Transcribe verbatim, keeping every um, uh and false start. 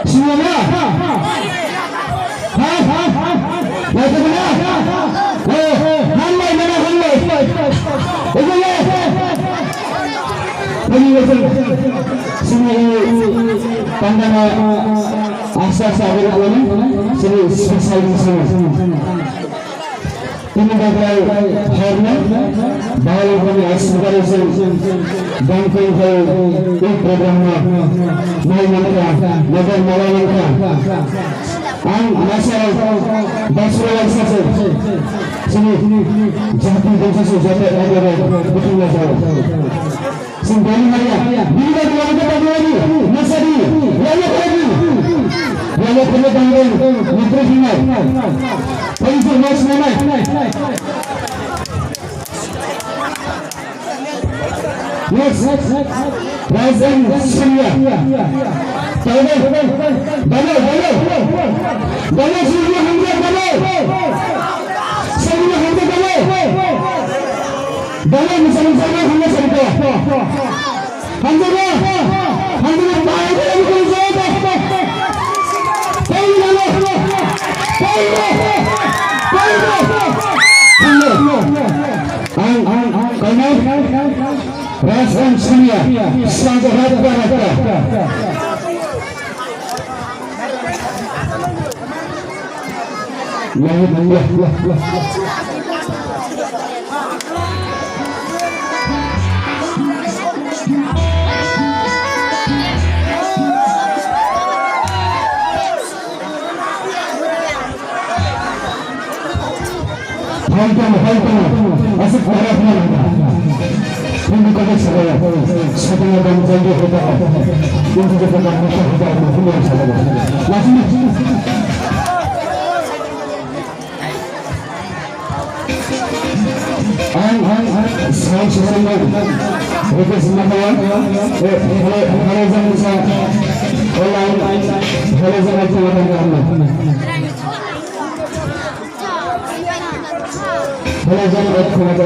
Sima ma? Ha? Naitugma? Oh, hambai mana hambai. Oke. Sini pandana asa sabar kami sini special sini. Tini bagrai horna bahai bani aswkari se dangkong khai e program no nai mankha, nagar mala mankha. Ang masa basura laisa se sini jati bangsa se jati agaro butula jao. Sing bani haya, bini bai dua kita dua ni, masa di, wala kali, wala kali bangdeng, mukri hingai. Thank you, next moment. Next, Rajan Surya. Tahu? Balo, balo. Balo Surya Hamza, balo. Surya Hamza, balo. Balo, misal, misal, hamle sariko. Hamjaba, hamjaba, bai, bai, bai, bai, bai. Pai, lalo. Pai, pai, pai, pai. Hamle. Ang, ang, ang, kainai. Rajan Surya, Sanjay Rajpara. Hai tong, hai tong, asik para khna nang. Tini kau tak sabar, satu yang kamu janji kita, ini juga kamu tak kita mau punya sabar. Lagi. Ang, ang, ang, sound system mo. Request mo kayo. Eh, hello, hello, jang sa. Online, hello, jang sa. Hello, jang sa.